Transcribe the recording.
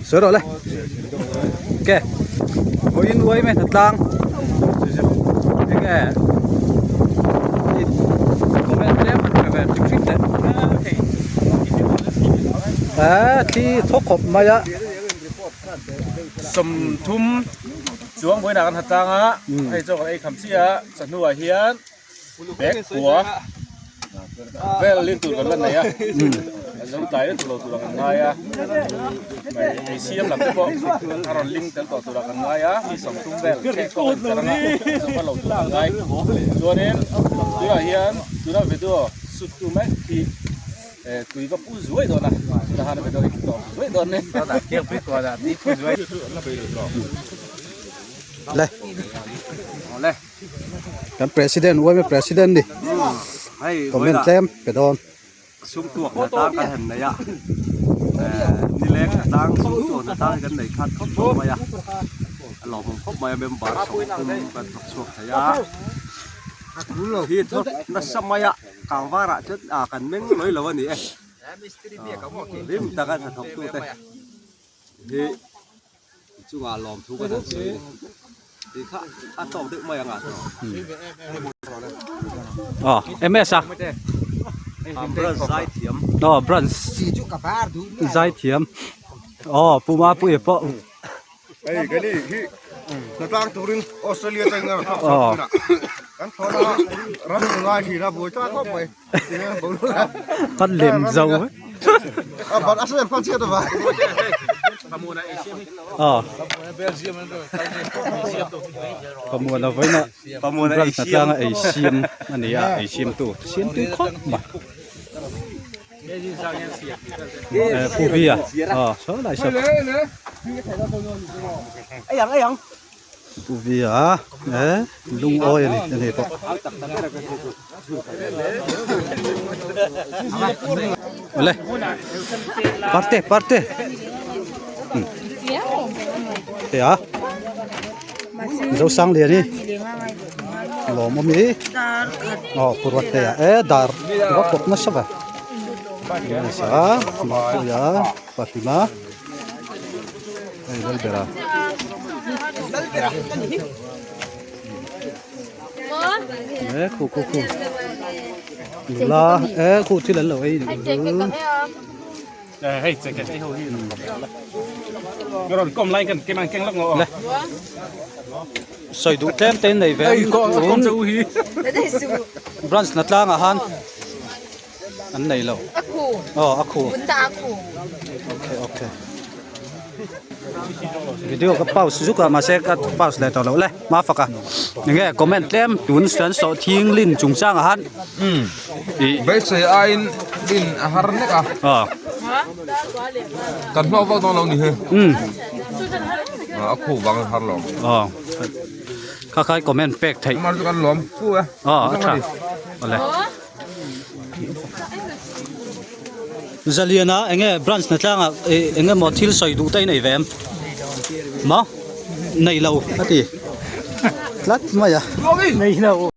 Sawi rawh le. Ok. Vawiin uai mai hnatlang. Enge comment tlem an pe ve hrim hrim teh. Eh thli thawk khawp mai a. 30 chuang vawiinah kan hnatlang a hei chaw kan ei kham chiah a chawhnuah hian bag kua vel lin tur kan la nei a a zo tlai lutuk lo tur ah kan ngai a ei siam lam te pawh a rawn ling tel tawh tur ah kan ngai a mi 30 vel chheh pawh a inchar anga zo va lo tur kan ngai chuanin tunah hian tuna video shoot tu mek hi eh tui va pu zuai dawn a tunah han video hi tawp zuai dawn a ni. Le. Kan president uaime president ni comment tlem pe dawn. Sum tuak na tang kan han nei a nileng na tang sum tuak na tang kan nei khat khawp khawp mai a a lawmawm khawp mai a member 30 kan thawk chhuak thei a hi thawk nasa mai a kangvar ah chuan ah kan meng mai lo a ni e rim taka hnathawk tute hi. Chungah lawmthu kan han sawi a ni. Tih kha a tawk deuh mai ang ah tawh. Aw MS a. Branch zai thiam. Aw branch zai thiam. Aw Pu Mapuia pawh. Hei ka ni hi hnatlang turin Australia atangin a rawn thawk chhuak thin a. Kan thlawhna ram ngai thin a buai thlak khawp mai. Kan lem zo. A ban a sel fan chiat ava. Aw. Pamuana vawiina branch hnatlanga ei siam a ni a, ei siamtu siam tui khawp mai. Eh Pu Via aw saw lai saw. Pu Via eh lungawi a ni a ni pawh. Awle parte parte te a Zosangliani lawm awm hi aw puruat te ah e dar va pawp nasa ve nasa Mapuia Pahlima hei Lalbera. E khu khu khu nula e khu thil an lo ei nih chu hei che ke ho hi ron kom lai kan ke man keng lak ngo le sawi duh tlem te in nei ve kom chu hi branch na tlangah han an nei lo aw a khu okay okay video ka pause zuk a mahse ka pause leh tawh loh le hma fak a enge comment tlem tun chuan sawhthing lin chungchang ah khan ih beisei aiin lin a har nek a aw kan hlawk vak dawn lo ni hi a khu vang a har lo aw kha khai comment pek theih mar chu kan lawm fu e aw a tha awle. Zaliana enge branch na tlangah ih eng emaw thil sawi duh te a inei ve em maw nei lo a ti tlat mai a.